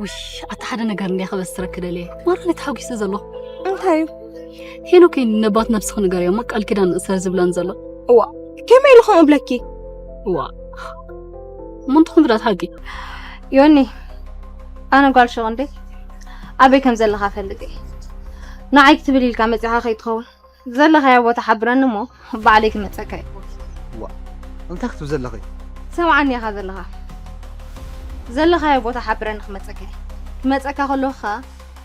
ውሽ፣ ኣታ ሓደ ነገር እንድያ ከበስረኪ ደልየ። ማራ ተሓጒሰ ዘለኹ። እንታይ እዩ? ሄኖከይ ነባት ነብስኺ ንገርዮ እሞ ቃል ኪዳን ንእሰር ዝብለን ዘሎ። እዋ፣ ከመይ ኢሉ ከምኡ እብለኪ? እዋ፣ እሞ እንተኹም ብዳት ሓቂ። ዮኒ፣ ኣነ ጓል ሸቕ እንዴ ኣበይ ከም ዘለኻ ፈልጥ እየ። ንዓይ ክትብል ኢልካ መጺኻ ከይትኸውን ዘለኻዮ ቦታ ሓብረኒ እሞ ባዕለይ ክመጸካ እየ። ዋ፣ እንታይ ክትብ ዘለኺ? ሰምዓኒ ኢኻ ዘለኻ ዘለኻዮ ቦታ ሓብረኒ ክመጸካ እየ። ክመጸካ ከለኹ ኸኣ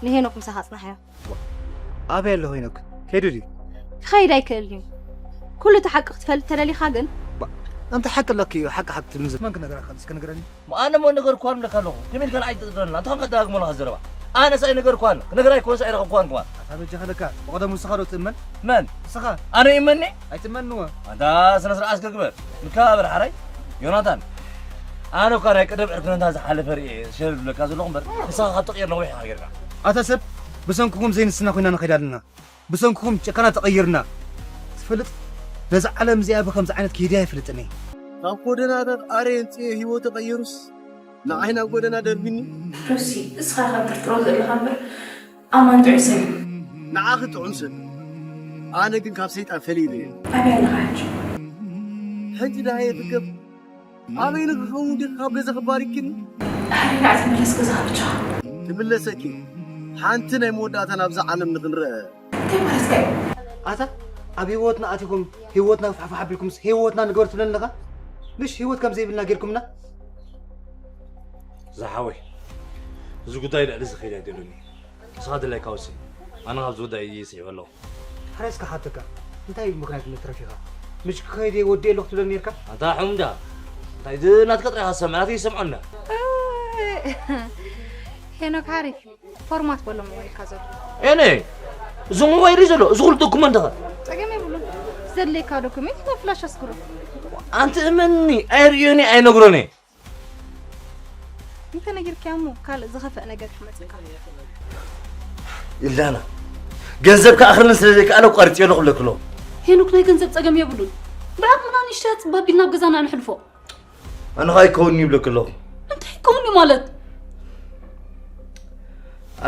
ንሄኖክ ምሳኻ ኣጽናሕዮ። ኣበይ ኣሎ ሄኖክ? ከይዱ ድዩ? ክኸይድ ኣይክእልን እዩ። ኩሉ እቲ ሓቂ ክትፈልጥ ተደሊኻ ግን ኣንታ ሓቂ ኣለኪ እዩ ሓቂ ሓቂ ትብል ምስ መን ክነግረካ እስከ ንገረኒ። ኣነ እሞ ነገርኳን እብለካ ኣለኹ። ከመይ ኢልካ ንዓይ ትጥርጥረኒ? ኣንታ ኸም ቀዳግሞ ኣለኻ ዘረባ። ኣነ ሳይ ነገርኳን ክነግራ ኣይኮንስ ኣይረኸብኳን ከማን። ኣታ በጃኻ ለካ ብቐደሙ ንስኻ ዶ ትእመን? መን? ንስኻ። ኣነ ይእመኒ? ኣይትእመንዎ። ኣንታ ስነ ስርዓት እስከ ግበር። ምከባበር ሓራይ። ዮናታን። ኣነ እኳ ናይ ቀደም ዕርክነትና ዝሓለፈ ርእየ ሸለል ዝብለካ ዘለኹ እምበር ንስኻ ካብ ተቕይር ነዊሕ ኢኻ ጌርካ። ኣታ ሰብ ብሰንክኹም ዘይንስና ኮይና ንኸይድ ኣለና። ብሰንክኹም ጨካናት ተቐይርና። ትፈልጥ ነዛ ዓለም እዚኣ ብኸምዚ ዓይነት ከይደያ ኣይፈልጥን እየ። ካብ ጎደናታት ኣረ የንጽዮ ህይወቱ ቀይሩስ ንዓይ ናብ ጎደና ደርቢኒ። ሮሲ እስኻ ኢኻ ትጥርጥሮ ዘለኻ እምበር ኣማን ጥዑይ ሰብ እዩ። ንዓኺ ጥዑም ሰብ ኣነ ግን ካብ ሰይጣን ፈሊለ እየ። ኣበይ ኣለኻ ሕጂ? ሕጂ ደሃየ ትርከብ ኣበይ ንክኸውን ዲኺ ካብ ገዛኺ ባሪክኒ? ድሕሪ ናዕ ትምለስ ገዛኻ ብቻ። ትምለሰኪ ሓንቲ ናይ መወዳእታ ናብዛ ዓለም ንክንረአ። እንታይ ማለትካ እዩ? ኣታ ኣብ ህይወትና ኣቲኹም ህይወትና ፋሕፋሕ ኣቢልኩምስ ህይወትና ንግበር ትብለኒ ኣለኻ? ምሽ ህይወት ከም ዘይብልና ጌርኩምና? ዝሓወይ እዚ ጉዳይ ልዕሊ ዝኸይድ ኣይደልን እዩ። ንስኻ ድላይካ ወስን። ኣነ ካብ ዝወዳእ እየ ይስዕብ ኣለኹ። ሕራይ እስከ ሓተካ፣ እንታይ እዩ ምኽንያት ንትረፍ ኢኻ? ምሽ ክኸይድ እየ ወዲኤ ኣለኹ ትብለኒ ነርካ? ኣንታ ሑምዳ፣ እንታይ እዚ ናትካ ጥራይ ኢኻ ትሰምዕ፣ ናተይ ይሰምዖ እንዳ። ሄኖክ ሓሪፍ ፎርማት በሎ ሞባይልካ ዘሎ። ኤነ፣ እዚ ሞባይል እዩ ዘሎ፣ እዚ ኩሉ ዶኩመንትኻ። ጸገም የብሉን። ዘድልየካ ዶኩሜንት ናብ ፍላሽ ኣስግሮ። ኣንቲ እመኒ፣ ኣይርእዮን እየ ኣይነግሮን እየ። እንተ ነጊርካዮ እሞ ካልእ ዝኸፍእ ነገር ክመጸካ። ኢልዳና፣ ገንዘብ ክኣኽለኒ ስለ ዘይከኣለ ኣቋሪጸዮ ኣለኹ ክብለኪ ኣለኹ። ሄኖክ ናይ ገንዘብ ጸገም የብሉን። ብዓቕምና ንእሽተይ ኣጽብብ ኣቢልና ኣብ ገዛና ነሕልፎ። ኣነ ኸኣ ኣይከውንን እዩ ይብለኪ ኣለኹ። እንታይ ይከውን እዩ ማለት?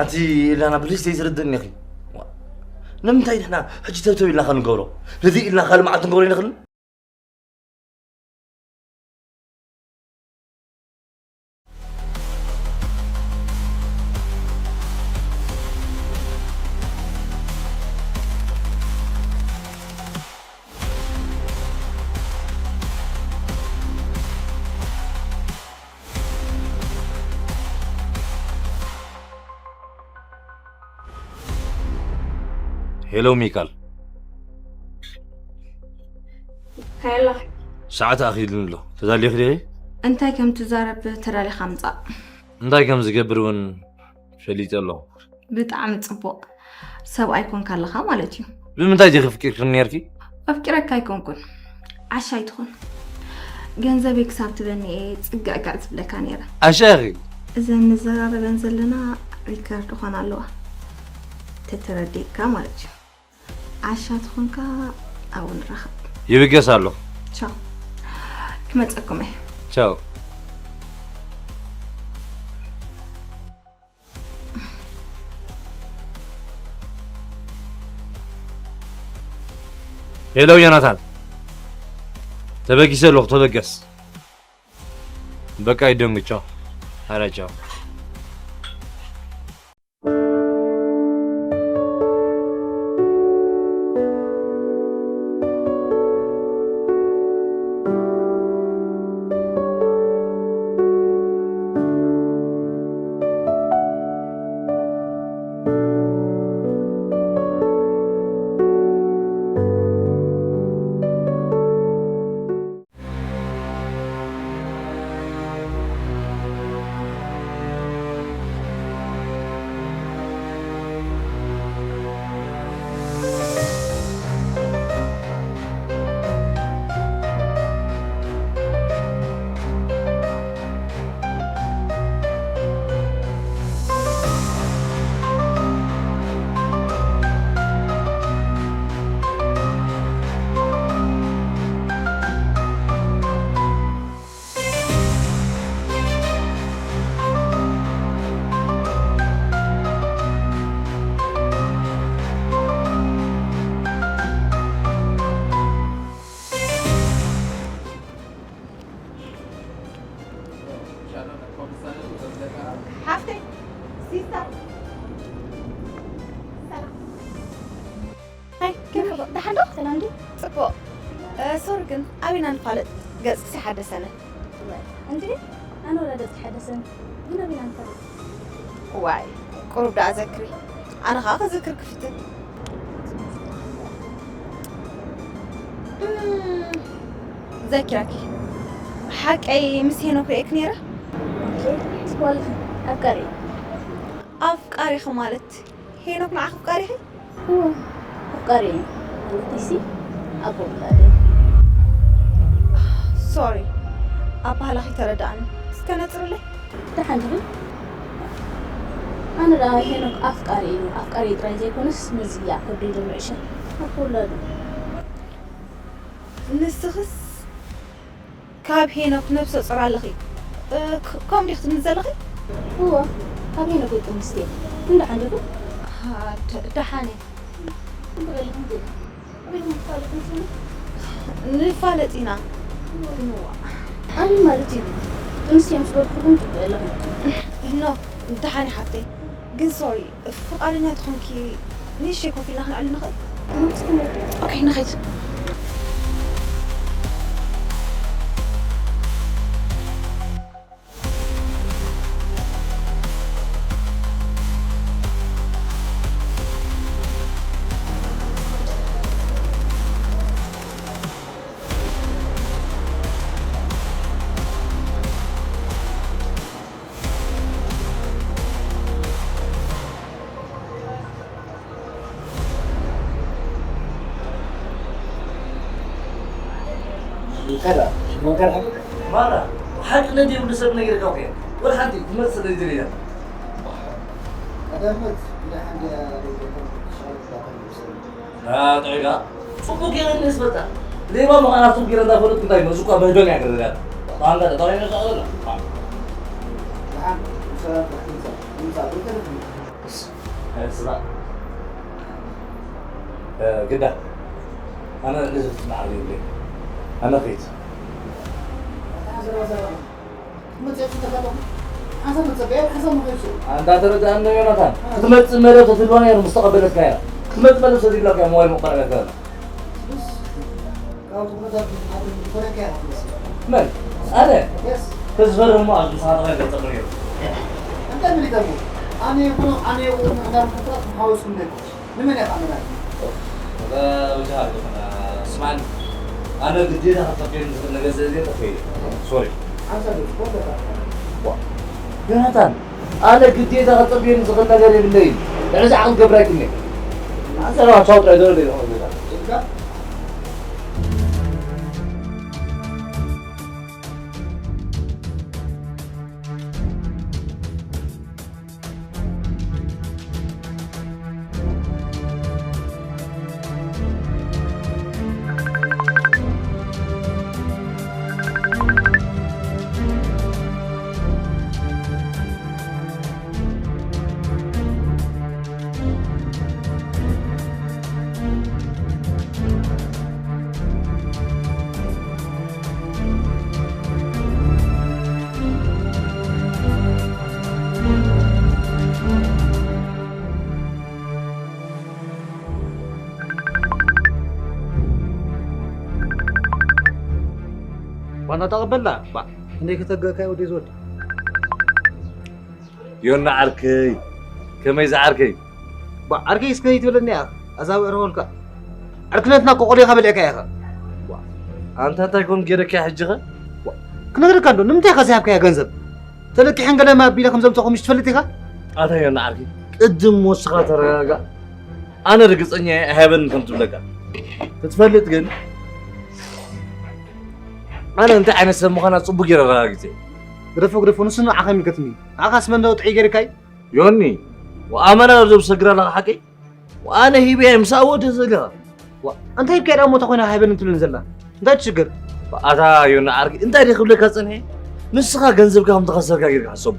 ኣንቲ ኢልዳና ፕሊስ ዘይትርድእኒ ኢኺ። ንምንታይ ንሕና ሕጂ ተብተብ ኢልና ኸ ንገብሮ? ህድእ ኢልና ካልእ መዓልቲ ክንገብሮ ኣይንኽእልን? ሄሎ ሚካል። ሄሎ። ሰዓት ኣኺሉኒ ኣሎ። ተዳሊኺ ዲኺ? እንታይ ከም ትዛረብ ተዳሊኻ ምጻእ። እንታይ ከም ዝገብር እውን ፈሊጠ ኣለኹ። ብጣዕሚ ጽቡቕ። ሰብኣይ ኮንካ ኣለኻ ማለት እዩ። ብምንታይ ዲኺ ኣፍቂርክኒ ነይርኪ? ኣፍቂረካ ኣይኮንኩን። ዓሻ ኣይትኹን። ገንዘበይ ክሳብ ትበኒ እየ ጽግዕግዕ ዝብለካ ነይረ። ዓሻ ኢኺ። እዘን ንዘራረበን ዘለና ሪከርድ ኾና ኣለዋ። ተተረዲእካ ማለት እዩ። ዓሻ ትኾንካ ኣብኡ ንራኸብ። ይብገስ ኣለኹ። ቻው። ክመጸኩም እየ። ቻው። ሄሎ ዮናታን፣ ተበጊሰ ኣለኹ፣ ተበገስ። በቃ ይደንግቻው። ኧረ ቻው። ሶሪ ግን ኣበይና ንፋለጥ? ገጽክሲ ሓደሰነ። እንዴ ኣነ ወላ ገጽ ሓደሰን ግን ኣበይና ንፋለጥ? ዋይ ቁሩብ ደኣ ዘክሪ። ኣነ ኸኣ ክዝክር ክፍትን። እም፣ ዘኪራኪ። ሓቀይ ምስ ሄኖክ ርእየክ ነይረ? ኦኬ፣ ትበልኺ ኣፍቃሪ። ኣፍቃሪኺ ማለት ሄኖክ ንዓኺ ኣፍቃሪኺ? እወ፣ ኣፍቃሪ እዩ። ማለተይሲ ኣቦ ውላደይ። ሶሪ፣ ኣባህላኺ ተረዳእኒ። እስከ ነጽርለይ። ደሓን ዲኺ? ኣነ ደኣ ሄኖክ ኣፍቃሪ እዩ። ኣፍቃሪ ጥራይ ዘይኮነስ ነዚ ይዓቅብ ዶ ይደሎ ዕሸል ኣቦ ውላዱ። ንስኽስ ካብ ሄኖክ ነብሰ ጾር ኣለኺ። እ፣ ክ-፣ ከምኡ ዲኺ ትብሊ ዘለኺ? እወ፣ ካብ ሄኖክ ይጥምስ እየ። እንዳ ሓንደኹ? አ፣ ድ-፣ ደሓን እየ። እንተ በልኩም ግን፣ ኣበይ ትፋለጡ መስለኒ? ንፋለጥ ኢና። ግን ዋ። ኣበይ ማለት እዩ? ጥምስ እየ ምስ በልኩኹም ጽቡቕ ኣለኹም። ኖ፣ ደሓን እየ ሓፍተይ። ግን ሶሪ፣ ፍቓደኛ ተኾንኪ ንእሽተይ ኮፍ ኢልና ክንዕልል ንኽእል? ኦኬ፣ ንኸይድ። ከዳ፣ ሽሞን ከዳ። ማራ፣ ሓቅነት የብሉ ሰብ ነጊርካ እኮ እየ። ወላ ሓንቲ ትመጽእ ስለ ዝደለያ። ቀዳመት፣ ብደሓን ድያ ዘይኮነ፣ ሻለት ባታ ንብሰል። አ፣ ጥዑይ ደኣ። ጽቡቅ ገይረ እየ ዝፈልጣ። ሌባ ምዃና ጽቡቅ ገይረ እንዳፈለጥኩ እንታይ፣ ነዚ እኳ በህዶን እያ ገረዳት። ባንዳ ተጣዋዒ ነሳ ኣላ። ደሓን፣ ምሳላት ትምጻእ፣ ትምጻእ፣ ትምጻእ። ስራ። እ፣ ግዳ። ኣነ ልዝብ ትናዓል ይብለይ። ኣነ ኸይት። ሓንሳብ መጸበያ፣ ሓንሳብ መኸይሱ። ኣንታ ተረዳእና ዮናታን። ክትመጽእ መደብ ተትህልዋ ነይሩ፣ ምስ ተቐበለትካ እያ። ክትመጽእ መደብ ተዘይብላካ እያ ሞባይል መቆረብ ያትካላ። ካብ ኩነታት መን? ኣነ? የስ። ተዝፈርህ እሞ ኣብዚ ምሳኻ ተባሂሉ ገጠሙ ነይሩ። እንታይ ምን ይጠቅሙ? ኣነ ይኹን ኣነ ይኹን እንዳልኩ ምሓወስኩም ነይሩ። ንመን ኢኻ መናይ? ወደ ወጃ ይኹን ስማን ኣነ ግዴታ ከተቀየም ዝኽእል ነገር ስለ ዘይተፈየ። ሶሪ። ሓንሳብ ወደ ዋ። ዮናታን፣ ኣነ ግዴታ ከጸብየኒ ዝኽእል ነገር የብለይን። ልዕሊ እዚ ዓቕሊ ክገብር ኣይክእልን እየ። ኣንተ ራሱ ቻው ጥራይ ዘረደ ይኸውን ጌታ። ዋና ተቐበልና። ባ፣ ክንደይ ከተገካዮ ወዲ ዝወድ? ዮና ዓርከይ፣ ከመይ ዝዓርከይ? ባ፣ ዓርከይ እስከ ይትብለኒ እያ፣ ኣዛብዕረወልካ። ዕርክነትና ቆቆሊኻ በሊዕካ ኢኻ። ባ፣ ኣንታ እንታይ ኮን ገይረካ ሕጂ ኸ? ባ፣ ክነግረካ እንዶ፣ ንምንታይ ኢኻ ዝሃብካያ ገንዘብ? ተለቂሐን ገለ ማቢለ ከም ዘምጻኹ ምሽ ትፈልጥ ኢኻ? ኣታ ዮና ዓርከይ፣ ቅድም ወስኻ ተረጋጋ። ኣነ ርግጸኛ እየ፣ ኣይሃበንን ከም ትብለካ። ክትፈልጥ ግን፣ ኣነ እንታይ ዓይነት ሰብ ምዃና ጽቡቅ ገይረ ኣረጋጊጸ። ግደፎ፣ ግደፎ፣ ንሱ ንዓኻ ይምልከትኒ። ንዓኻስ መን ደኣ ጥዑይ ገይርካይ? ዮኒ፣ ወኣመና ዞም ሰግራ ኣለኻ ሓቀይ? ወኣነ ሂበያ ምሳእ ወዲ ዘጋ። ዋ፣ እንታይ ሂብካያ ደኣ እሞ ተኾይና ሃይበን እንትብልን ዘላ? እንታይ ትሽግር? ኣታ ዮኒ ዓርኪ፣ እንታይ ደይ ክብለካ ጸኒሐ? ንስኻ ገንዘብካ ከም ተኸሰርካ ጌርካ ሕሰቦ።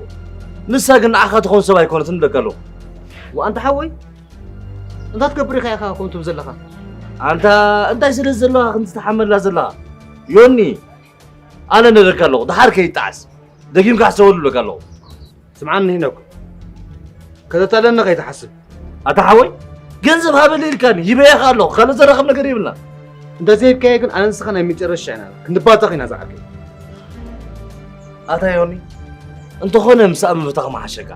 ንሳ ግን ንዓኻ ትኾን ሰብ ኣይኮነትን እብለካ ኣለኹ። ዋ፣ ኣንታ ሓወይ፣ እንታይ ትገብር ኢኻ ኢኻ ከምኡ ትብል ዘለኻ? ኣንታ እንታይ ስለ ዘለኻ ከምዚ ትሓመላ ዘለኻ? ዮኒ፣ ኣነ ነግረካ ኣለኹ፣ ደሓር ከይጠዓስ። ደጊምካ ሕሰበሉ እብለካ ኣለኹ። ስምዓኒ ሄኖክ፣ ከተታለኒ ከይትሓስብ። ኣታ ሓወይ፣ ገንዘብ ሃበለይ ኢልካኒ፣ ሂበያ ከኣ ኣለኹ፣ ካልእ ዘራኽብ ነገር የብልና። እንተዘይብካዮ ግን ኣነ ንስኻ ናይ መጨረሻ ኢና ክንባተኽ ኢና ዝዓርከይ። ኣታ ዮኒ፣ እንተኾነ ምሳእ ምብታኽ ምሓሸካ።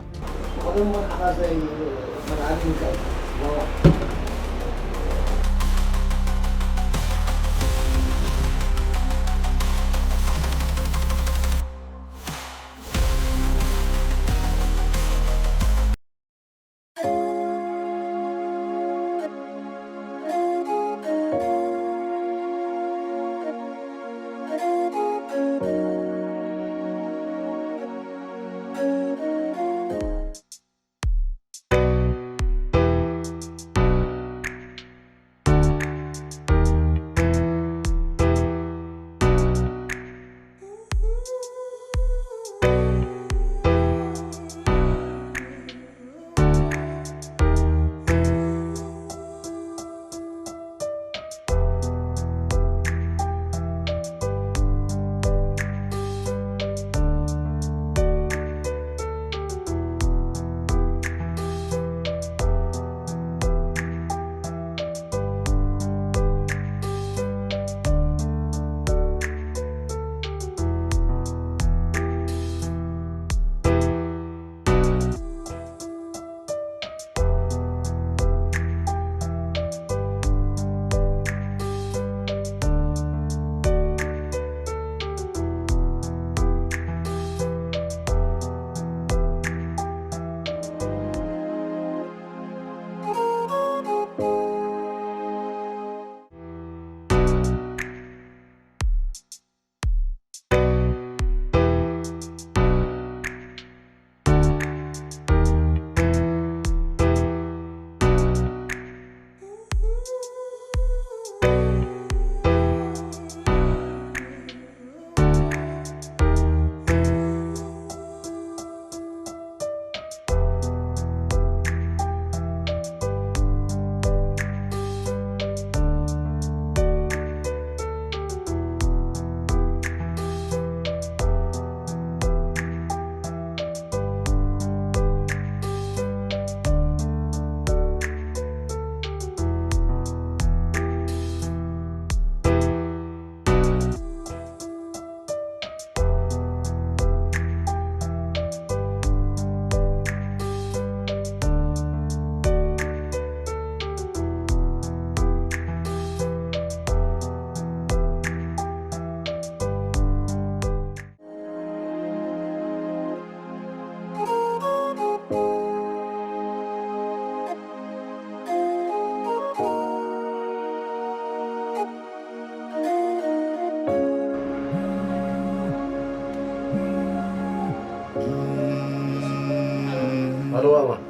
ኣሎ፣ ኣማን።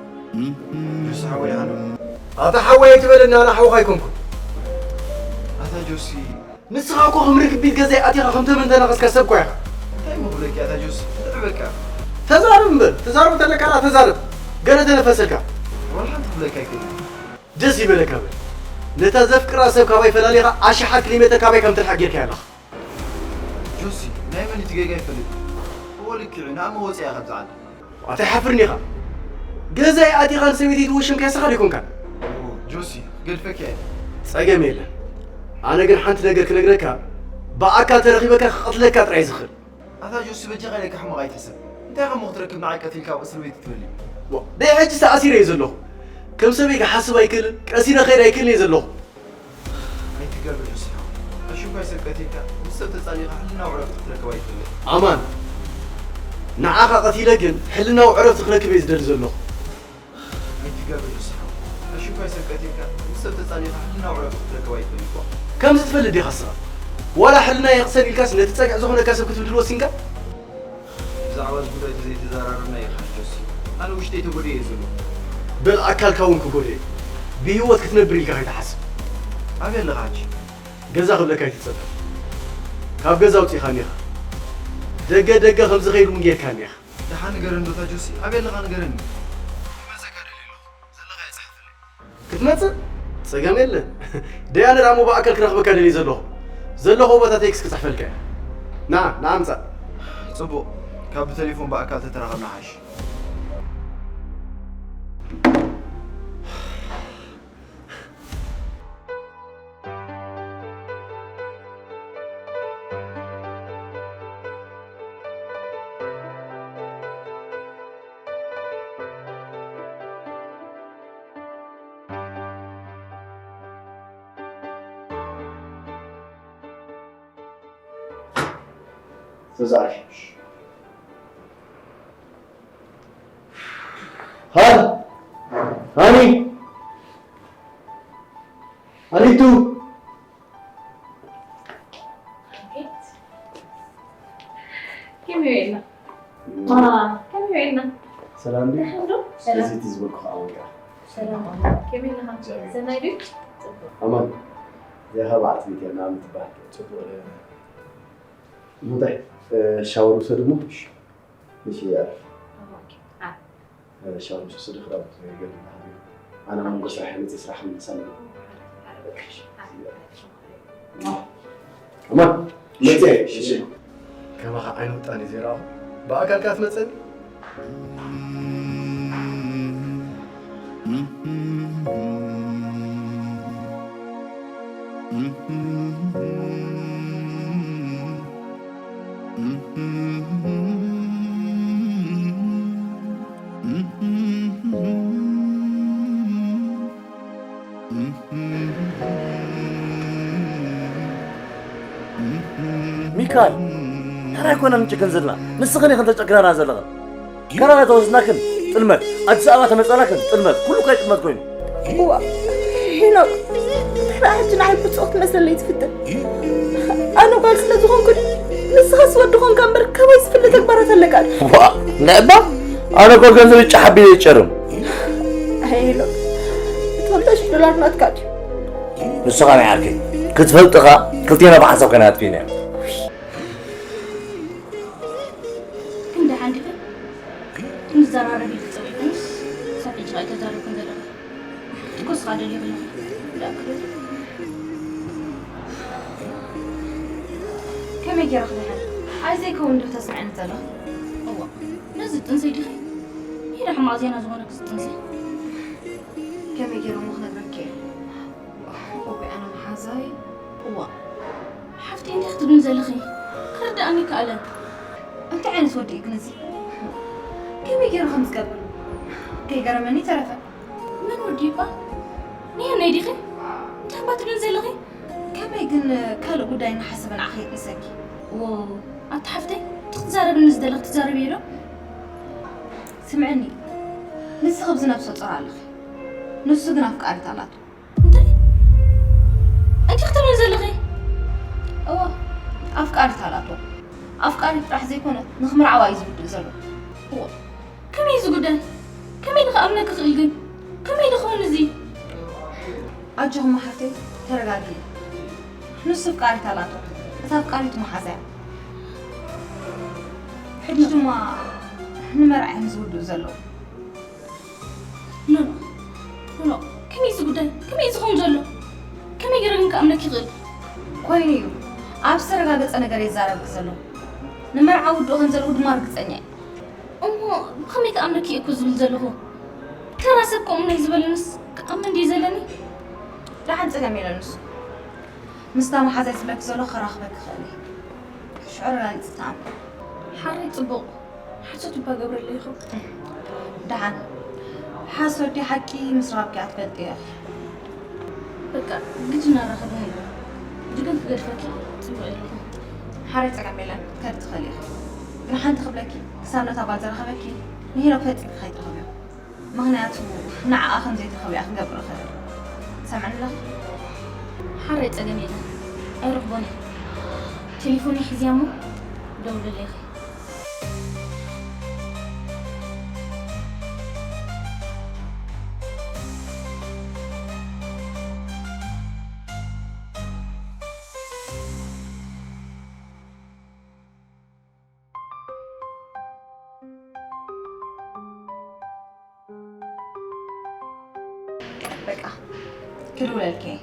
ጆሲ ሓወይ፣ ኣነ። ኣታ ሓወይ ኣይትበለኒ፣ ኣነ ሓውኻ ኣይኮንኩን። ኣታ ጆሲ። ንስኻ እኮ ከም ርክቢት ገዛይ ኣቲኻ ከም ተመን ተናኸስካ ሰብ እኮ ኢኻ። እንታይ እሞ ክብለኪ ኣታ ጆሲ? እንታይ በቃ። ተዛረብ እምበር፣ ተዛረብ ተለካ ደኣ ተዛረብ። ገለ ተነፈሰልካ። ዋላ ሓንቲ ክብለኪ ኣይክእልን። ደስ ይበለካ በል። ነታ ዘፍቅራ ሰብ ካባይ ፈላሊኻ ኣሽሓት ኪሎ ሜትር ካባይ ከም ትርሕቕ ጌርካያ ኣለኻ። ጆሲ፣ ናይ መን እቲ ጌጋ ይፈልጥ? እወ ልክዕ፣ ንኣመ ወፂኣ ካብ ዝዓዲ። ኣታ ይሓፍርኒ ኢኻ። ገዛይ ኣቲኻ ንሰበይተይ ትወሽምካያ ንስኻ ዶ ኣይኮንካን? ጆሲ፣ ክገድፈኪ ኣይደልን። ጸገም የለን። ኣነ ግን ሓንቲ ነገር ክነግረካ፣ ብኣካል ተረኺበካ ክቐትለካ ጥራይ ዝኽእል። ኣታ ጆሲ፣ በጃኻ ኢለካ ሕማቕ ኣይትሕሰብ። እንታይ ከም ክትረክብ ንዓይ ቀቲልካ ኣብ እስር ቤት ትበሊ? ዋ፣ ደይ ሕጂ ተኣሲረ እየ ዘለኹ። ከም ሰበይ ክሓስብ ኣይክእልን፣ ቀሲነ ክኸይድ ኣይክእልን እየ ዘለኹ። ኣይትጋገ ጆሲ ሓወይ። ኣሽንኳይ ሰብ ቀቲልካ ምስ ሰብ ተጻሊእካ ሕልናዊ ዕረፍቲ ክትረክብ ኣይትኽእልን። ኣማን፣ ንዓኻ ቀቲለ ግን ሕልናዊ ዕረፍቲ ክረክብ እየ ዝደሊ ዘለኹ። ኣይትጋገ ጆሲ ሓወይ። ኣሽንኳይ ሰብ ቀቲልካ ምስ ሰብ ተጻሊእካ ሕልናዊ ዕረፍቲ ክትረክብ ኣይትኽእልን። ከምዚ ትፈልጥ ዲኻ ንስኻ? ዋላ ሕልናይ የቕሰን ኢልካስ ነቲ ጸግዒ ዝኾነካ ሰብ ክትብድል ወሲንካ? ብዛዕባ እዚ ጉዳይ ተዘይተዘራረብና ኢኻ ጆሲ። ኣነ ውሽጠይ ተጎዲኤ እየ ዘለኹ። በል ኣካልካ እውን ክጎድእ እዩ። ብህይወት ክትነብር ኢልካ ከይትሓስብ። ኣበይ ኣለኻ ሕጂ? ገዛ ክብለካ ኣይትጸበ። ካብ ገዛ ኣውጺእካኒ ኢኻ። ደገ ደገ ከም ዝኸይድ እውን ጌርካኒ ኢኻ። ደሓን ንገረኒ ዶ እታ ጆሲ፣ ኣበይ ኣለኻ ንገረኒ። ክመጸካ ደልየ ኣለኹ። ዘለኻዮ ጸሓፈለይ። ክትመጽእ? ጸገም የለን። ደያነ ደኣ እሞ ብኣካል ክረኽበካ ደልየ ዘለኹ። ዘለኹ ቦታ ቴክስት ክጽሕፈልካ እየ። ና፣ ና ምጻእ። ጽቡቕ። ካብ ብቴሌፎን ብኣካል ተተራኸብና ሓይሽ። ተዛሪሽ። ሃን! ሃኒ! ሃኒቱ! ከመይ ውዒልና? ከመይ ውዒልና? ሰላም ድዩ? ደሓን ዶ? እዚ እቲ ዝበልኩ ከዓ ወዲኣ። ሰላም። ከመይ ኣለኻ? ሰናይ ድዩ? ኣማን። እዚኣ ከዓ በዓልቲ ቤት እያ፣ ናኣምን ትበሃል። ጽቡቕ። እንታይ? እ፣ ሻወር ውሰድ እሞ። እሺ፣ ይኣርፍ። ኦኬ። እ፣ ሻወር ምስ ወሰደ ክዳውንቱ ገለ እናሃለዩ። ኣነ መንጎ ስራሕ መፅእ ስራሕ ምልስ ኣለና። እማ፣ መፅእ፣ እሺ። ከማኻ ዓይነ ውጣን እዩ ዘይረኣኹ። ብኣካል ከኣ ትመፀኒ? ሚካል፣ ሕራይ ኮና ንጭክን ዘለና። ንስኽን ኢኽን ተጨክናና ዘለኽን። ካናዳ ተወስድናክን ጥልመት፣ ኣዲስ ኣበባ ተመጻናክን ጥልመት፣ ኩሉ ካይ ጥልመት ኮይኑ። እዋ፣ ሄኖክ፣ እንታይ ደኣ ሕጂ ንዓይ ብርቱዕ ክትመስለለይ ትፍትን? ኣነ ጓል ስለ ዝኾንኩ ድዩ? ንስኻስ ወዲ ኾንካ እምበር፣ ካባይ ዝፍለ ተግባራት ኣለካ ድዩ? ዋ፣ ንዕባ፣ ኣነ እኮ ገንዘብ ጫሕ ኣቢለ ይጨርም። ኣይ ሄኖክ፣ እቲ ክልተ ሽሕ ዶላር ናትካ ድዩ? ንስኻ ናይ ዓርከይ፣ ክትፈልጥኻ፣ ክልቴና ብሓንሳብ ከነጥፊእና ኢና። ግን ደሓን ዲኺ? ክንዘራረብ ኢልኪ ጸዊዕክንስ፣ ክሳብ ሕጂ ከኣ ኣይተዛረብክን ዘለኺ። ትኩስ ኸኣ ደሊኺ ኣለኺ። ደኣ ክብል። ከመይ ገይረ ክድሕን? ኣይ ዘይከውን ዶ ተስምዕኒ ዘለኺ? እዋ፣ ነዚ ጥንሰይ ዲኺ? ኢለ ሕማቕ ዜና ዝኾነክስ ጥንሰይ። ከመይ ገይረ እሞ ክነግረኪ እየ? እወ፣ ኣነ መሓዛይ። እዋ፣ ሓፍተይ እንታይ ክትብልኒ ዘለኺ? ክርድኣኒ ኣይከኣለን። እንታይ ዓይነት ወዲ እዩ ግን እዚ? ከመይ ገይሩ ከም ዝገብር ከይገረመኒ ተረፈ። መን ወዲ እባ? ንየነይ ዲኺ? እንታይ እባ ትብልኒ ዘለኺ? ከመይ ግን ካልእ ጉዳይ እናሓሰበ ንዓኺ የጥንሰኪ? ዎ፣ ኣቲ ሓፍተይ፣ እቲ ክትዛረብኒ ዝደለኺ ትዛረብዮ ዶ? ስምዕኒ፣ ንስኺ ብዝነብሰ ጾር ኣለኺ። ንሱ ግን ኣፍቃሪት ኣላቶ። እንታይ? እንታይ ክትብሊ ዘለኺ? እወ፣ ኣፍቃሪት ኣላቶ። ኣፍቃሪት ጥራሕ ዘይኮነ፣ ንኽምርዓዋ እዩ ዝውድእ ዘሎ። እወ፣ ከመይ እዩ እዚ ጉዳይ? ከመይ ኢሉ ክኣምነኪ ክእል ግን? ከመይ ኢሉ ክኸውን እዚ? ኣጆኺ እሞ ሓፍተይ፣ ተረጋግኢ። ንሱ ኣፍቃሪት ኣላቶ። እታ ኣፍቃሪቱ መሓዛ እያ። ሕጂ ድማ ንመርዓ እዮም ዝውድኡ ዘለዉ። ኖኖ፣ ኖኖ፣ ከመይ እዚ ጉዳይ? ከመይ እዩ ዝኸውን ዘሎ? ከመይ ገይረ ግን ክኣምነኪ ይኽእል? ኮይኑ እዩ። ኣብ ዝተረጋገጸ ነገር እየ ዝዛረበኪ ዘለኹ። ንመርዓ ውድኡ ከም ዘለኹ ድማ ርግጸኛ እየ። እሞ ብኸመይ ክኣምነኪ እየ እኮ ዝብል ዘለኹ? ተራ ሰብ ከምኡ ናይ ዝበለንስ ክኣምን ድዩ ዘለኒ? ደሓን ጸገም የለን ንሱ። ምስታ መሓዛይ ዝብለኪ ዘሎ ከራኽበኪ ይኽእል እየ። ሽዑ ኣረጋጊጸ ትኣምኒ። ሓራይ ጽቡቕ። ሓሶት እባ ገብረለይ ኢኹም። ደሓን። ሓሶት ድዩ ሓቂ ምስ ረኸብኪ ክትፈልጢ ኢኺ። በቃ፣ ግድን ኣራኸብኒ። ሕጂ ግን ክገድፈኪ ጽቡቕ የለኹን። ሓራይ ጸገም የለን፣ ክትከዲ ትኽእሊ ኢኺ። ግን ሓንቲ ክብለኪ፣ ክሳብ ነታ ጓል ዝረኸበኪ፣ ንሄኖክ ፈጺምኪ ከይትረኽብዮ። ምኽንያቱ ንዓኣ ከም ዘይትረኽብያ ክገብር እኽእል። ትሰምዕኒ ኣለኺ? ሓራይ ጸገም የለን። ኣይረኽቦን እየ። ቴሌፎነይ ሒዝያ እሞ ደውልለይ ኢኺ። በቃ፣ ክድውለልኪ እየ።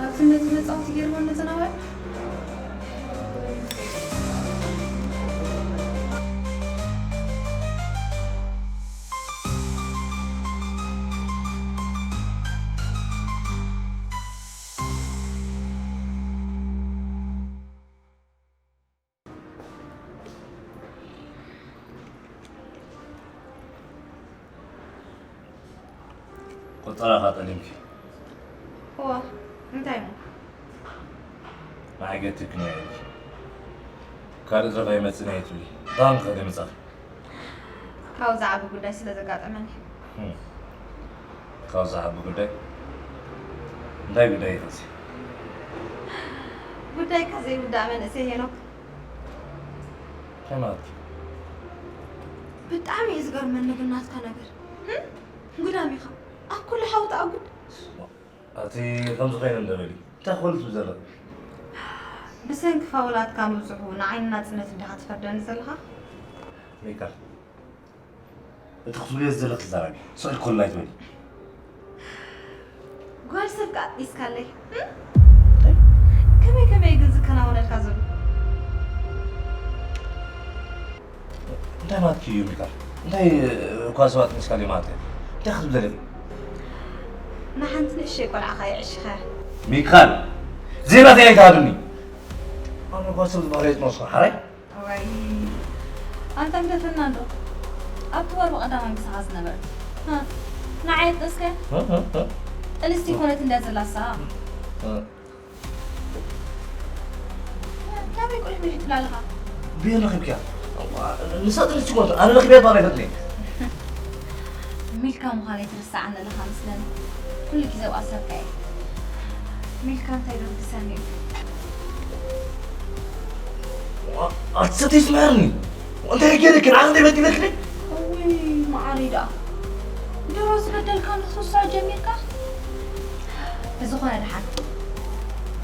ኣብዚ ነዚ መጻወቲ ገይርዎ ነዘናዋይ። ቆጸራኻ ጠሊምኪ። እዋ፣ እንታይ እሞ? ንዓይ ገቲርክኒ ኢኺ። ካልእ ዝረፋ ይመጽእኒ ኣይትብሊ። ብጣዕሚ ከደይ መጻኺ። ካብኡ ዝዓቢ ጉዳይ ስለ ዘጋጠመኒ። ህም። ካብኡ ዝዓቢ ጉዳይ? እንታይ ጉዳይ እዩ እዚ? ጉዳይካ ዘይውዳእ መንእሰይ ሄኖክ። እንታይ ማለት እዩ? ብጣዕሚ እዩ ዝገርመኒ ግን ናትካ ነገር። ህም? ጉዳም ኢኻ። ኣብ ኩሉ ሓውቲ ኣጉድ። ኣቲ ከምዚ ኮይነ እንደ በሊ። እንታይ ክበሉ ትብል ዘለኺ? ብሰንኪ ፋውላትካ ምብዝሑ ንዓይኒ ናጽነት እንዲኻ ትፈርደኒ ዘለኻ? ሚካል፣ እቲ ክትብልዮ ዘለኺ ተዛረቢ። ስቕ ኢልኪ ኮለል ኣይትበሊ። ጓል ሰብ ከኣ ኣጥኒስካለይ። ህም? ከመይ ከመይ ግን ዝከናወነልካ ዘሎ? እንታይ ማለትኪ እዩ ሚካል? እንታይ እኳ ሰባት ምስካል ማለት እዩ? እንታይ ክትብል ደሊኺ? ንሓንቲ ንእሽተይ ቆልዓ ኸኣ የዕሽኻ። ሚካል! ዜናተይ ኣይትሃብኒ! ኣነ እኳ ሰብ ዝበሃል የጥነስኩ ሓራይ? እዋይ፣ ኣንታ ግደፈና እንዶ። ኣብቲ ወር ብቐዳማይ ምሳኻ ዝነበረት። ሃ፣ ንዓይ የጥነስከ? ሃ፣ ሃ፣ ሃ። ጥንስቲ ኮነት እንድያ ዘላ እሳ። ሃ። ናበይ ቁልሕ ምልሕ ትብል ኣለኻ? ብየን ረኺብክያ? ንሳ ጥንስቲ ኮነት፣ ኣነ ረኺበያ ባል ኣይፈጥኒ። ሚልካ ምዃነይ ትርስዓኒ ኣለኻ መስለኒ። ኩሉ ግዜ ኣብ ኣሰብካ እየ። ሚልካ እንታይ ዶ ትሰኒ እዩ? ኣትሰተይ ስምዐኒ። እንታይ ገይረኪ? ንዓኺ እንታይ በዲለኪ? እውይ፣ መዓረይ ደኣ። ድሮ ዝበደልካኒ ክትርስዖ ጀሚርካ? ብዝኾነ ደሓን።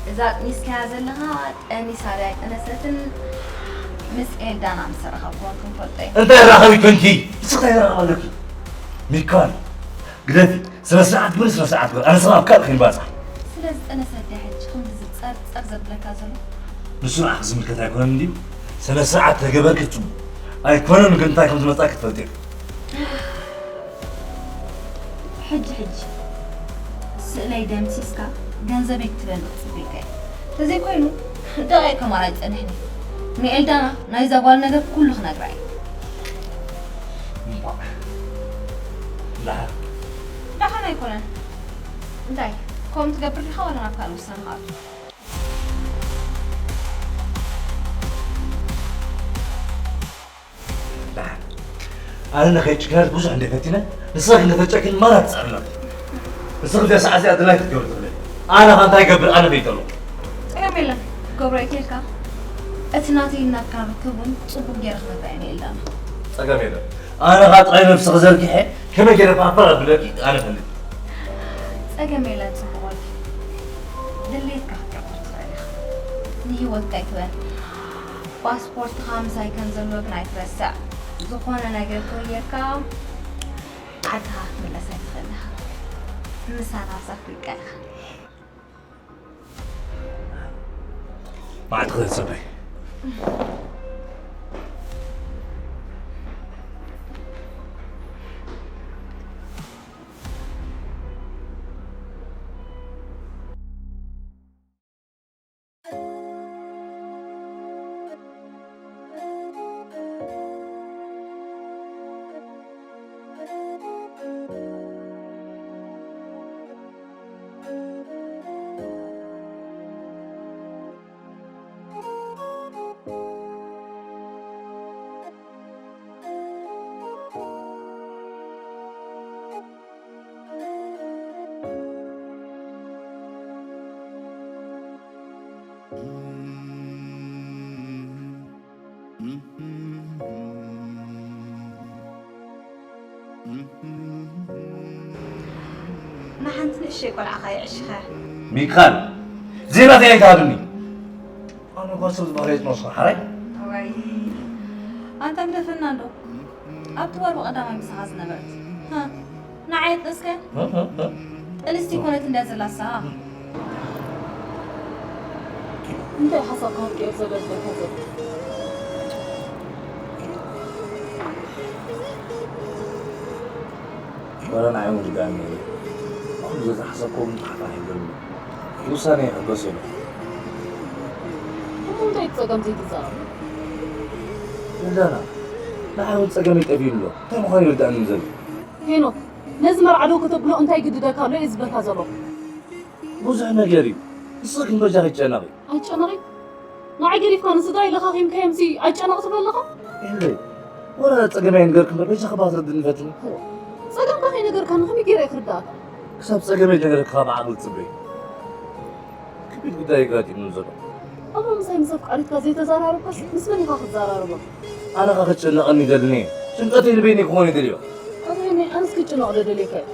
እዛ ኣጥኒስካያ ዘለኻ ጠኒሳ ድያ ኣይጠነሰትን ምስ ኤልዳና ምስ ተራኸብኩ እውን ክንፈልጦ ኢና። እንታይ ራኸቢ ኮንኪ? ንስኺ እንታይ ዘራኸብ ኣለኪ? ሚካል፣ ግደፊ። ስነ ስርዓት ግበሪ፣ ስነ ስርዓት ግበሪ። ኣነ ሰብ ኣብ ካልእ ከይንባጻሕ። ስለ ዝጠነሰት ድያ ሕጂ ከምዚ ዝጸርጸር ዘብለካ ዘሎ? ንሱ ንዓኺ ዝምልከት ኣይኮነን እንድዩ። ስነ ስርዓት ተገበርኪ ጽቡቕ። ኣይኮነን ግን እንታይ ከም ዝመጻ ክትፈልጢ ኢኺ። ሕጂ ሕጂ ስእለይ ደምሲስካ ገንዘበይ ክትበልዕ ጽቢቀ። ተዘይኮይኑ ደቂቕ ከማን ኣይጸንሕን እዩ። ንኤልዳና ናይዛ ጓል ነገር ኩሉ ክነግራ እየ። እምባእ። ደሓን። ደሓን ኣይኮነን። እንታይ? ከምኡ ትገብር ዲኻ ዋላ ናብ ካልእ ውሳነ ምኣቱ? ደሓን። ኣነ ንኸይጭክነልኪ ብዙሕ እንደ ፈቲነ፣ ንስኺ ግን ከተጨክኒ ማራ ትጸዕሪ ኣለኺ። ንስኺ እዚኣ ሰዓት እዚኣ ድላይኪ ክትገብሪ ትኽእሊ። ኣነ ኸ እንታይ ይገብር? ኣነ ፈይጠ ኣለኹ። ጸገም የለን። ክገብሮ እየ ተልካ፣ እቲ ናተይን ናትካን ርክብ እውን ጽቡቕ ገይረ ክነግራ እየ ንኤልዳና። ጸገም የለን። ኣነ ኸኣ ጥራይ ነብስኺ ዘርጊሐ ከመይ ገይረ ፋፈር ኣብለኪ ኣነ እፈልጥ። ጸገም የለን ጽቡቕ ወዲ። ድሌትካ ክትገብር ትኽእል ኢኻ። ንህይወትካ ኣይትበል። ፓስፖርትኻ ምሳይ ከም ዘሎ ግን ኣይትረስዕ። ዝኾነ ነገር ተወየካ ዓድኻ ክትምለስ ኣይትኽእልን ኢኻ። ምሳና ኣብዛ ኣፍሪቃ ኢኻ። መዓልቲ ክተጽበይ። ንሓንቲ ንእሽተይ ቆልዓ ኸኣ የዕሽኻ። ሚካል፣ ዜናተይ ኣይትሃብኒ። ኣነ እኳ ሰብ ዝበሃል የጥነስኩ ሓራይ። እዋይ፣ ኣንታ ግደፈና እንዶ። ኣብቲ ወር ብቐዳማይ ምሳኻ ዝነበረት። ሃ፣ ንዓይ የጥነስከ? ጥንስቲ ኮነት እንድያ ዘላ እሳ። እንታይ ሓሳብካ ክትቅይር ዘገድደካ ዘሎ? ወረ ንዓይ እውን ርድኣኒ እዩ። ኩሉ ዘዝሓሰብክዎ እውን ተሓታሒሉኒ። ውሳነ ይሕጎስ እየ። እሞ እንታይ እቲ ጸገም ዘይትዛረብ? ኤልዳና፣ ንዓይ እውን ጸገመይ ጠፊኡ ኣሎ። እንታይ ምዃኑ ይርድኣኒ ዘሎ። ሄኖክ፣ ነዚ መርዓ ዶ ከተብሎ እንታይ ግድደካ ኣሎ እየ ዝብለካ ዘለኹ። ብዙሕ ነገር እዩ። ንስኺ ግን በጃኺ ኣይትጨነቒ። ኣይጨነቒ? ንዓይ ገዲፍካ ንስድራይ ለኻኺምካዮምሲ ኣይጨነቕ ትብል ኣለኻ? ኤልበይ፣ ወላ ጸገመይ ንገርክ እምበር በጃኺ ባትረድእኒ ፈትኒ። ጸገምካ ከይነገርካኒ ከመይ ገይረ እየ ክርድኣካ? ክሳብ ጸገመይ ዝነገርካ ብዓቕሊ ጽበይ። ከቢድ ጉዳይ ኣጋጢሙኒ ዘሎ። እሞ ምሳይ ምስ ኣፍቃሪትካ ዘይተዘራረብካስ ምስ መን ኢኻ ክትዘራረቦ? ኣነ ኸኣ ክጨነቐኒ ይደልኒ። ጭንቀተይ ንበይነይ ክኾን ይደልዮ። ኣቶ ሄኖይ፣ ኣነስ ክጭነቕ ዶ ደልየካ እየ?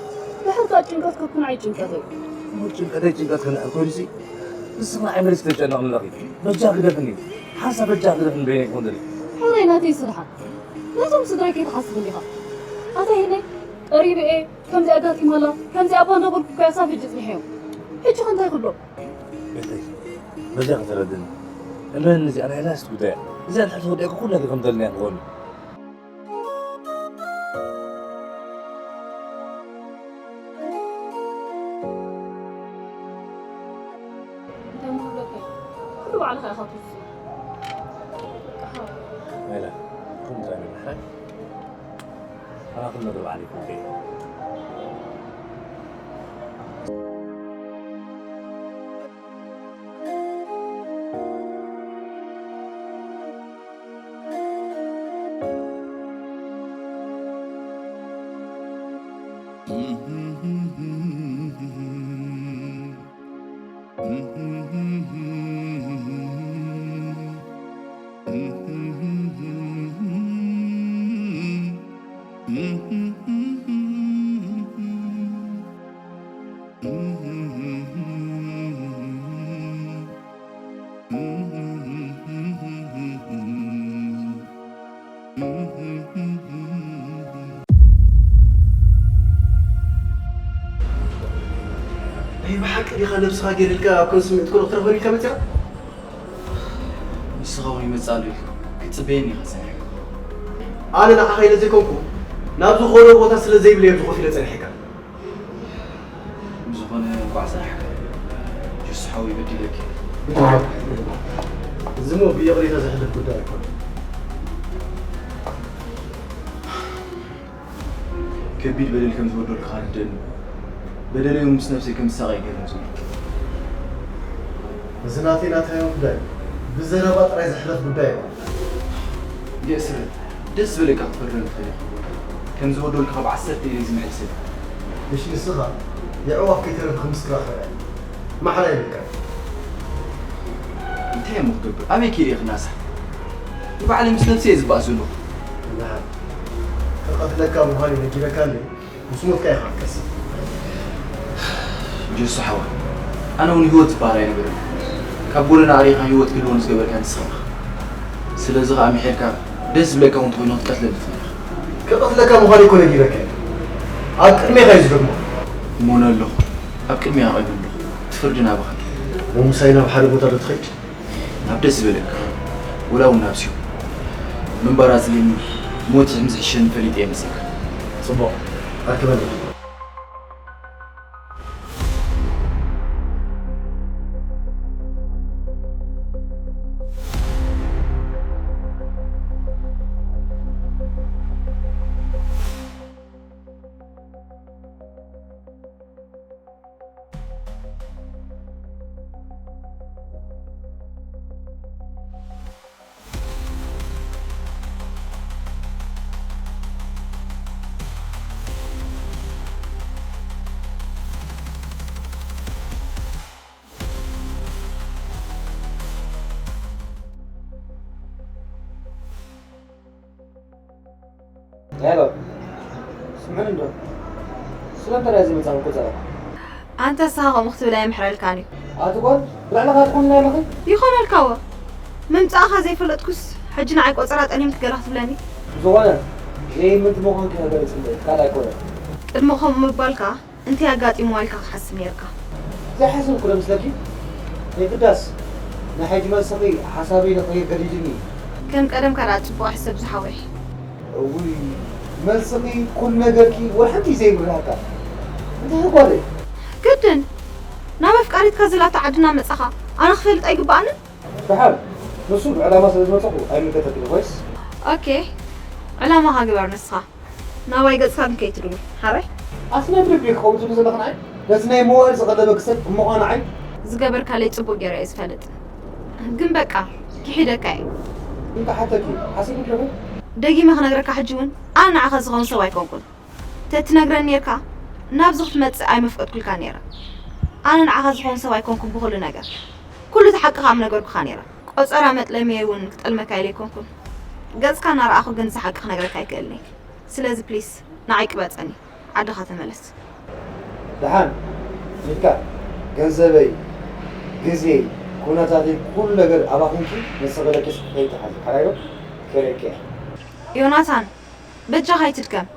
ድሕር ከኣ ጭንቀትካ እኮ ንዓይ ጭንቀተይ። እሞ ጭንቀተይ ጭንቀትኪ እንድሕር ኮይኑሲ፣ ንስኺ ንዓይ መሊስኪ ተጨነቕኒ ኣለኺ። በጃኺ ግደፍኒ። ሓንሳብ በጃኺ ግደፍኒ፣ በይነይ ክኾን ደልየ። ሕራይ ናተይ ስድሓን። ነቶም ስድራይ ከይትሓስብ እንዲኻ። ኣቶ ሄኖይ፣ ቀሪበ እየ፣ ከምዚ ኣጋጢማ ኣላ፣ ከምዚ እባ እንዳበልኩ እኮ ክሳብ ሕጂ ጽኒሐዮም። ሕጂ ከ እንታይ ክብሎም? ቤተይ፣ በጃኺ ተረድእኒ። እመንኒ፣ እዚኣ ናይ ላስት ጉዳይ እያ። እዚኣ እንድሕር ተወዲኣካ ኩሉ ነገር ከም ደለናዮ ክኸውን እዩ። እንታይ ምሃለካ? ኩሉ ባዕልኻ ኢኻ ትውስን። ሜላ፣ ኩሉ ጥራይ ምምሕራይ። ኣነ ኩሉ ነገር ባዕለይ ክውድእ እየ። ናይ ብሓቂ ዲኻ ነብስኻ ገዲልካ ኣብ ከም ስምዒት ቆልዑ ክትረኽበኒ ኢልካ መጺኻ? ንስኻ እውን ይመጽእ ኣሎ ኢልካ ክትጽበየኒ ኢኻ ጸኒሕካ። ኣነ ንዓኻ ኢለ ዘይኮንኩ፣ ናብ ዝኾነ ቦታ ስለ ዘይብለይ ኣብዚ ኮፍ ኢለ ጸኒሐካ። ብዝኾነ እንቋዕ ጸናሕካ። ጀሱ ሓወይ በዲለኪ። እዚ እሞ ብይቕሬታ ዝሕለፍ ጉዳይ ኣይኮነን። ከቢድ በደል ከም ዝበደልኩኻ ርደኒ። በደለይ እውን ምስ ነብሰይ ከም ዝሳቐ እዩ ገይሩ ዝብል። እዚ ናተይ ናትካ ጉዳይ ብዘረባ ጥራይ ዝሕለፍ ጉዳይ ኣይኮነን። የእስረኒ። ደስ ዝበለካ ክትፈርደኒ ትኽእል ኢኻ። ከም ዝበደልኩኻ ብዓሰርተ ኢለይ ዝምሕል ሰብ። እሺ፣ ንስኻ የዕዋፍ ከይተረፈ ክምስክራ ክረአ። ማሕላ የብልካ። እንታይ እሞ ክገብር? ኣበይ ከይደ ክናሳሕ? ንባዕለይ ምስ ነብሰይ እየ ዝባእ ዘለኹ። ደሓን። ክቐትለካ ምዃነይ ነጊረካ እንድየ። ምስ ሞትካ ኢኻ ክትከስብ። ጀሱ ሓወይ፣ ኣነ እውን ህይወት ዝበሃል ኣይነበረን። ካብ ጎደና ኣሪኻ ህይወት ክህልዎ ንዝገበርካ ንስኻ ኢኻ። ስለዚ ኸኣ ምሒርካ ደስ ዝብለካ እውን እንተኾይኑ ክትቀትለኒ ትኽእል ኢኻ። ክቐትለካ ምዃነይ እኮ ነጊረካ እየ። ኣብ ቅድሜኻ እየ ዝደግሞ። እሞ ኣለኹ። ኣብ ቅድሜኻ ቆይመ ኣለኹ። እቲ ፍርዲ ናባኻ እዩ። እሞ ምሳይ ናብ ሓደ ቦታ ዶ ትኸይድ? ናብ ደስ ዝበለካ፣ ወላ እውን ናብ ሲኦል። ምንባር ኣጽሊእኒ፣ ሞት ከም ዝሕሸኒ ፈሊጠ እየ መጺእካ። ጽቡቕ፣ ኣርክበኒ። ሄሎ፣ ስምዕኒ እንዶ። ስለምንታይ ድኣ ዘይመጻእኩ ቆጸራ? ኣንተ ንስኻ ከምኡ ክትብል ኣየምሕረልካን እዩ። ኣቲ ጓል፣ ባዕልኻ ትኾንና ኣለኺ? ይኾነልካ እወ። ምምጻእኻ ዘይፈለጥኩስ፣ ሕጂ ንዓይ ቆጸራ ጠሊምኪ ገለ ክትብለኒ? ብዝኾነ፣ ዘይእምንቲ ምዃንኪ ከገልጽ እምበር፣ ካልእ ኣይኮነን። ቅድሚ ከምኡ ምባልካ፣ እንታይ ኣጋጢምዋ ኢልካ ክትሓስብ ነይርካ? ዘይሓሰብኩ ዶ መስለኪ? የግዳስ፣ ናይ ሕጂ መልስኺ ሓሳበይ ንኽቕይር ገዲዱኒ እዩ። ከም ቀደምካ ደኣ ጽቡቕ ሕሰብ ዝሓወይ። እውይ፣ መልስኺ፣ ኩሉ ነገርኪ፣ ወላ ሓንቲ እዩ ዘይምርዳኣካ። እንታይ ጓለይ? ግድን፣ ናብ ኣፍቃሪትካ ዘላታ ዓድና መጻኻ፣ ኣነ ክፈልጥ ኣይግብኣንን? ደሓን፣ ንሱ ብዕላማ ስለ ዝመጸኹ ኣይምልከተክን፣ ኮይስ? ኦኬ፣ ዕላማኻ ግበር ንስኻ። ናባይ ገጽካ ግን ከይትድውል። ሓራይ? ኣስነብርብ ዲኺ ከምኡ ትብሊ ዘለኺ ንዓይ? ነዚ ናይ ሞባይል ዝቐለበኪ ሰብ እሞ ንዓይ? ዝገበርካለይ ጽቡቕ ገይረ እየ ዝፈልጥ። ግን በቃ፣ ክሒደካ እየ። እንታይ ሓተኪ? ሓሲቡ ኣለኹ። ደጊመ ክነግረካ ሕጂ እውን፣ ኣነ ንዓኻ ዝኸውን ሰብ ኣይኮንኩን። ተትነግረኒ ነይርካ፣ ናብዚ ክትመጽእ ኣይመፍቀድኩልካ ነይረ። ኣነ ንዓኻ ዝኸውን ሰብ ኣይኮንኩን ብኹሉ ነገር። ኩሉ እቲ ሓቂ ከኣ ምነገርኩኻ ነይረ። ቆጸራ መጥለሚየ እውን ክጠልመካ ኢለ ኣይኮንኩን። ገጽካ እናረኣኹ ግን እዚ ሓቂ ክነግረካ ኣይክእልን እየ። ስለዚ ፕሊስ ንዓይ ቅበጸኒ፣ ዓድኻ ተመለስ። ደሓን ኢልካ ገንዘበይ፣ ግዜይ፣ ኩነታተይ፣ ኩሉ ነገር ኣባኺንኪ ንስኺ ደቂስኪ ከይትሓዚ፣ ሓራይ ዶ? ከርእየኪ እየ። ዮናታን፣ በጃኻ ኣይትድከም።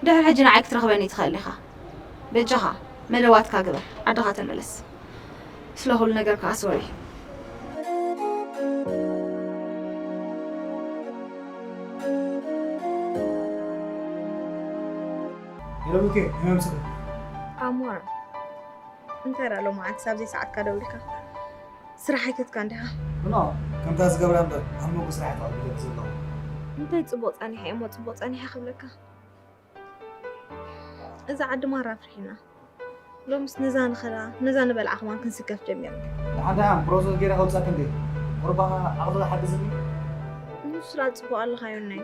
ድሕሪ ሕጂ ንዓይ ክትረኽበኒ ትኽእል ኢኻ። በጃኻ መደባትካ ግበር፣ ዓድኻ ተመለስ። ስለ ኩሉ ነገር ከኣ ሶሪ። ሄሎ ሚኪ፣ ከመይ ኣምሲኻ? ኣሞራ፣ እንታይ ደኣ ሎማዓንቲ ሳብ ዘይሰዓትካ ደዊልካ? ስራሕ ኣይከድካን ዲኻ? ኖ፣ ከምታ ዝገብራ እምበር ኣብ መንጎ ስራሕ ተቐቢለኪ ዘለኹ። እንታይ ጽቡቕ ጸኒሐ እየ እሞ ጽቡቕ ጸኒሐ ክብለካ? እዛ ዓዲ ማራ ኣፍሪሕና። ሎምስ ነዛ ንኸዳ ነዛ ንበልዓ ከማን ክንስከፍ ጀሚርና። ደሓን ደሓን ፕሮሰስ ገይረ ከውጻክ እንዴ? ቁርባኻ ዓቕሊ ሓግዝኒ። ንሱ ደኣ ጽቡቕ ኣለኻ ዮናይ።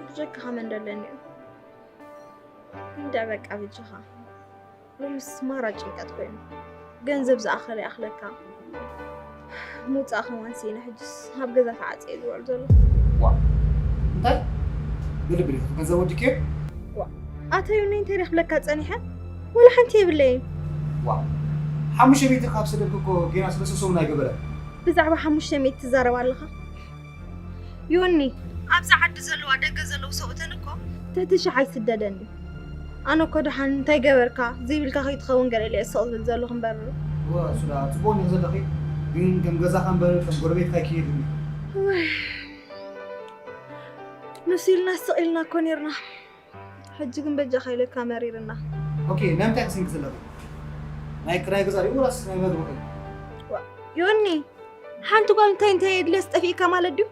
ብጀካኻ መን ደለኒ እዩ። እንዳ በቃ ብጀኻ። ሎምስ ማራ ጭንቀት ኮይኑ። ገንዘብ ዝኣኸለ ይኣኽለካ። ምውጻእ ከማን ስኢነ ሕጅስ ኣብ ገዛ ተዓጽየ ዝውዕል ዘለኹ። ዋ እንታይ? ብልብል ኢኹ ገንዘብ ወዲኪ? ኣታ ዮኒ እንታይ ደኽብለካ ጸኒሐ? ወላ ሓንቲ የብለይን። ዋ ሓሙሽተ ሚእቲ ካብ ሰደድኩ እኮ ጌና ሰለስተ ሰሙን ኣይገበረን። ብዛዕባ ሓሙሽተ ሚእቲ ትዛረብ ኣለኻ? ዮኒ ኣብዛ ዓዲ ዘለዋ ደገ ዘለዉ ሰብኡተን እኮ ትሕቲ ሽሕ ኣይስደደን ድዩ? ኣነ እኮ ደሓን እንታይ ገበርካ ዘይብልካ ከይትኸውን ገለ ኢለ እየ ስቕ ዝብል ዘለኹ እምበር። እወ እሱ ደኣ ጽቡቕ እንዲኺ ዘለኺ፣ ግን ከም ገዛኻ እምበር ከም ጎረቤትካ ኣይክየድን እዩ። እውይ ንሱ ኢልና ስቕ ኢልና እኮ ኔርና። ሕጂ ግን በጃኻ ኢለካ መሪርና። ኦኬ ናይ ምንታይ ተሲንኪ ዘለኺ? ናይ ክራይ ገዛ ድዩ ወላስ ናይ መግቢ? ዮኒ ሓንቲ ጓል እንታይ እንታይ የድልያስ ጠፊእካ ማለት ድዩ?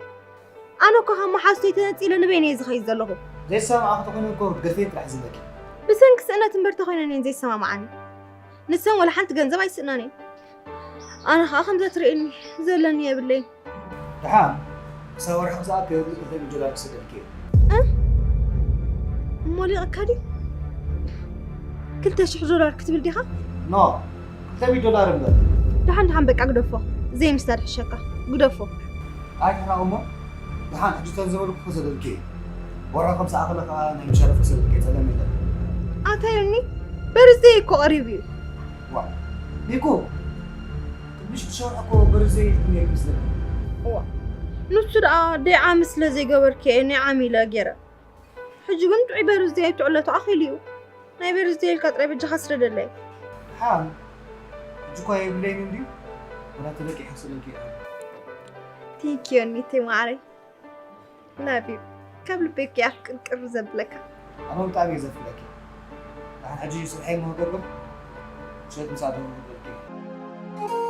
ኣነ እኮ ካብ መሓዙተይ ተነጺለ ንበይነይ እየ ዝኸይድ ዘለኹ። ዘይሰማማዕኺ ተኾይነ እኮ ክትገድፍየን ጥራሕ እዩ ዘለኪ። ብሰንኪ ስእነት እምበር ተኾይነን እየን ዘይሰማምዓኒ። ንሰን ወላ ሓንቲ ገንዘብ ኣይስእናን እየን። ኣነ ኸኣ ከምዛ ትርእየኒ ዘለኒ የብለይን። ደሓን ክሳብ ወርሒ ክዝኣክል ክልተ ሚእቲ ዶላር ክሰደልኪ እየ። እ? እሞ ሊቕካ ድዩ? ክልተ ሽሕ ዶላር ክትብል ዲኻ? ኖ ክልተ ሚእቲ ዶላር እምበር። ደሓን ደሓን በቃ ግደፎ። ዘይምስዳድ ይሕሸካ። ግደፎ። ኣይሕራቕ እሞ ደሓን ሕጂ ተን ዝበልኩ ክሰደልኪ እየ። ወርሒ ከም ዝኣኸለ ከኣ ናይ ምሸረፍ ክሰደልኪ እየ። ጸገም የለን። ኣታ ዮኒ በርዝደይ እኮ ቀሪቡ እዩ። ዋው ኒኩ ትንሽ ክሸውሕ እኮ በርዝደይ ኢልኩም ነይርኩም ስለኒ። እዋ ንሱ ደኣ ደይ ዓሚ ስለ ዘይገበርኪ እየ ናይ ዓሚ ኢለ ገይረ። ሕጂ ግን ጥዑይ በርዝደይ ኣይትዕለቶ ኣኺሉ እዩ። ናይ በርዝደይ ኢልካ ጥራይ በጃኻ ስደደለይ። ሓን ሕጂ እኳ የብለይን እንድዩ ወላ ተለቂሐ ክስእለልኪ እየ። ቴንኪዩ ኒተይ መዓረይ። ላቭ ዩ ካብ ልበይ እኮ እየ ኣፍቅርቅር ዘብለካ። ኣነ እውን ብጣዕሚ እየ ዘፍቅረኪ። ደሓን ሕጂ ስርሐይ እሞ ክገብር ምሸት ምሳእ ደው ክብለልኪ እየ።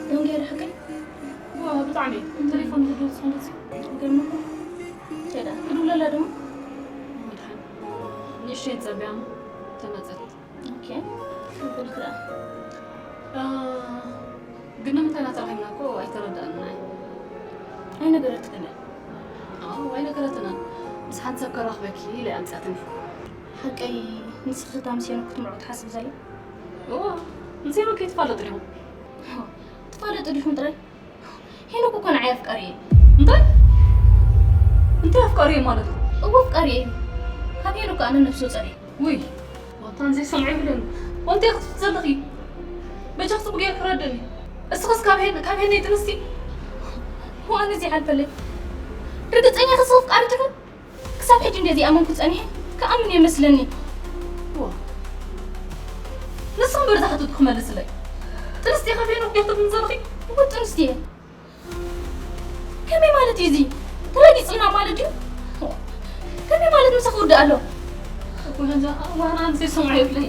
ደንጌር ሕቀይ ብጣዕሚ ቴሌፎን ዝድውል ሰው መፅዩ ይገርምኩም። ሄዳ ክድውለላ ድማ መድሓን ንእሽተይ ፀቢያ ተመፀት። ኦኬ ክብል ክኣ ግን ንምንታይ ናተራኺብና እኮ ኣይተረዳእና። ኣይነገረትክን። ኣዎ ኣይነገረትና። ምስ ሓንቲ ሰብ ከራኽበኪ ኢለ ኣምጻትኒ። ሓቀይ ንስኺ ታምሴኖ ክትምርዖ ትሓስብ ዘላ? እዋ ምስ ሄኖክ ከይትፋለጡ ዲኹም? ትፋለጡ ዲኹም ጥራይ? ሄኖክ እኮ ንዓይ ኣፍቃሪ እዩ። እንታይ እንታይ ኣፍቃሪ እዩ ማለት? እዎ ኣፍቃሪ እዩ። ካብ ሄኖክ ኣነ ነብሱ ጸሪ። ውይ ወታን ዘይሰምዑ ይብልን። ወንቴ ክትፍት ዘለኺ በጃ ክትብገ ክረድእኒ። እስኽስ ካብ ሄን ካብ ሄን ጥንስቲ ዋን እዚ ሓልፈለይ። ርግጸኛ ክስኽ ፍቃሪ ትኹን? ክሳብ ሕጂ እንደዚ ኣመንኩ ጸኒሐ ክኣምን የመስለኒ። ንስኹም በርዛ ሕቱት ክመልስለይ ጥንስቲ ካብ ሄን ክትብን ዘለኺ? እዎ ጥንስቲ እየ። ከመይ ማለት እዩ እዚ? ተረጊጽና ማለት ድዩ? ከመይ ማለት ምሳኺ ውዳእ ኣሎ? ዋህና ዘይሰምዑ ይብለይ።